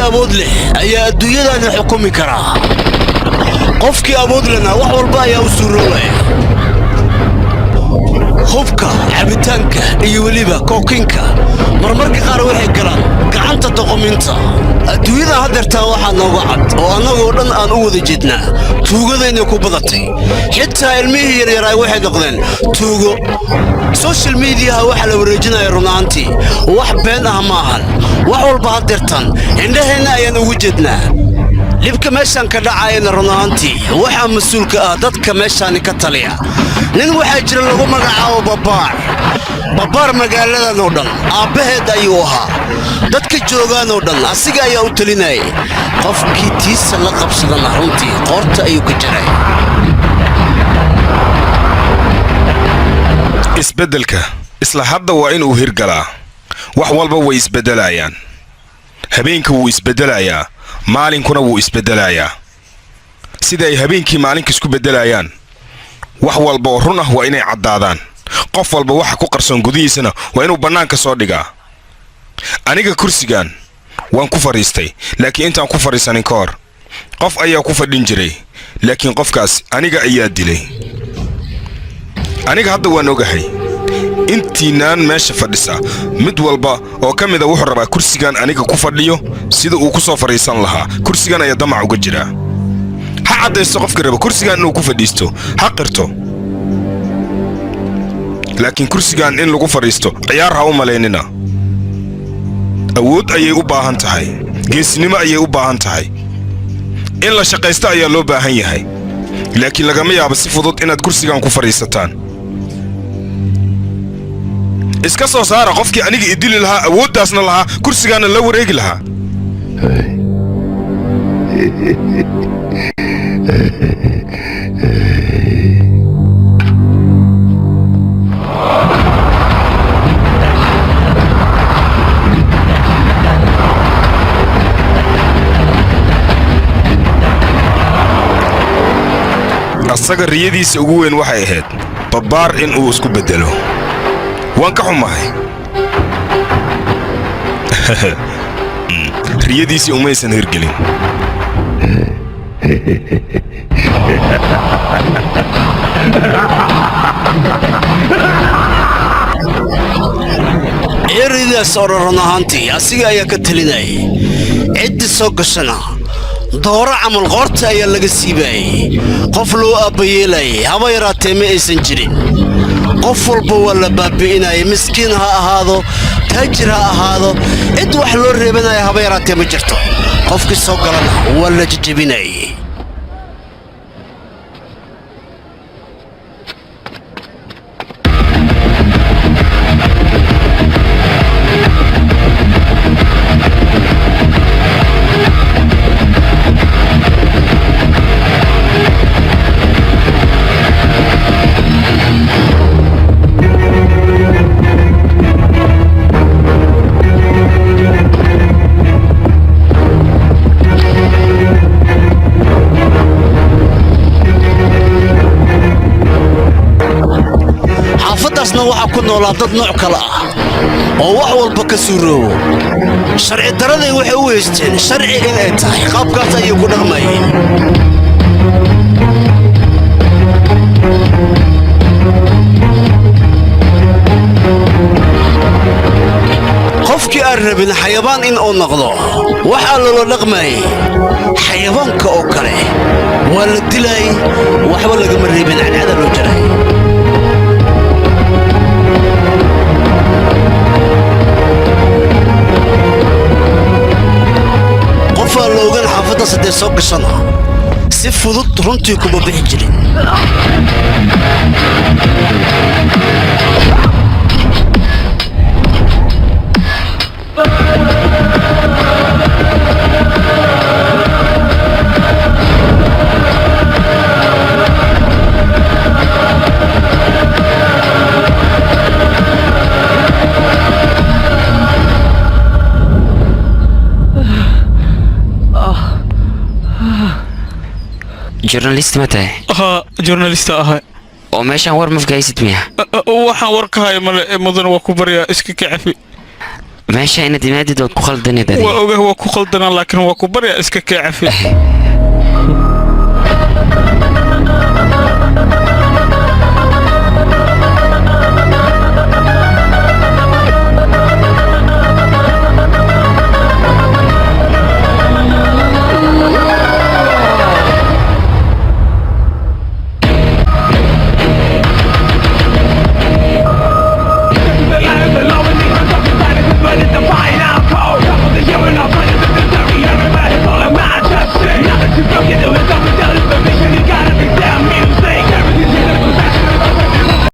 Awood leh ayaa adduunyadaani xukumi karaa. Qofkii awood lena wax walba ayaa u suuroobaya. Hubka, cabitaanka iyo weliba kookinka marmarka qaar waxay galaan gacanta doqominta. Adduunyada haddeertaa waxaa nooga cad oo annagoo dhan aan u wada jeednaa tuugadayna ku badatay. Xitaa ilmihii yaryaraay waxay noqdeen tuugo. Social mediaha waxaa la wareejinaya runaantii wax been ah ma ahan. Wax walba haddeertan indhaheenna ayaan ugu jeednaa. Dhibka meeshaan ka dhacayana runaantii waxaa mas-uulka ah dadka meeshaani ka taliya. Nin waxaa jira lagu magacaabo Babaar. Babaar magaaladan oo dhan aabbaheed ayuu ahaa. Dadka joogaanoo dhan asiga ayaa u telinayay. Qofkii tiisa la qabsadana runtii qoorta ayuu ka jaray. Isbeddelka isla hadda waa inuu hirgalaa. Wax walba way isbeddelayaan. Habeenka wuu isbeddelayaa, maalinkuna wuu isbeddelayaa. Sida ay habeenkii maalinka isku beddelayaan, wax walba oo run ah waa inay caddaadaan. Qof walba waxa ku qarsoon gudihiisana waa inuu bannaanka soo dhigaa. Aniga kursigan waan ku fadhiistay, laakiin intaan ku fadhiisanin ka hor qof ayaa ku fadhin jiray, laakiin qofkaas aniga ayaa dilay. Aniga hadda waan ogahay intiinaan meesha fadhisa mid walba oo ka mida wuxuu rabaa kursigan aniga ku fadhiyo sida uu ku soo fadhiisan lahaa. Kursigan ayaa damac uga jiraa. Ha caddaysto qofka raba kursigan inuu ku fadhiisto, ha qirto. Laakiin kursigan in lagu fadhiisto ciyaar ha u malaynina. Awood ayay u baahan tahay, geesinimo ayay u baahan tahay, in la shaqaysto ayaa loo baahan yahay. Laakiin lagama yaabo si fudud inaad kursigan ku fadhiisataan. Iska soo saara qofkii aniga idili lahaa, awooddaasna lahaa, kursigaana la wareegi lahaa. Asaga riyadiisa ugu weyn waxay ahayd Babbaar in uu isku beddelo. Waan ka xumahay, riyadiisii umaysan hirgelin. Ereydaas oo dhan run ahaantii asiga ayaa ka telinayay. Ciddii soo gashana dooro camal qoorta ayaa laga siibaayey. Qof loo aabbayeelayay haba yaraatee ma aysan jirin. Qof walba waa la baabi'inayay, miskiin ha ahaado, taajir ha ahaado, cid wax loo reebanaya haba yaraatee ma jirto. Qofkii soo galana waa la jejebinayay. Xaafaddaasna waxaa ku noolaa dad nooc kale ah oo wax walba ka suuroobo. Sharci daraday waxay u haysteen sharci inay tahay. Qaabkaas ayay ku dhaqmayeen. Qofkii aan rabin xayawaan in uu noqdo waxaa loola dhaqmayay xayawaanka oo kale. Waa la dilaayay, waxba lagama reebin, cadcada loo jaray. Qofaa loogan xaafadda saddee soo gashana si fudud runtii kuma bixi jirin. Journalist ma tahay? Haa, journalista ahay. Oo meeshaan war mafka haysid miya? Waxaan war ka haya male, mudan, waa ku baryaa, iska kacafi. Meesha inaad imaadid waad ku khaldaneed Waa adiga. Ogah, waa ku khaldanaa, laakiin waa ku barya, iska kee cafi.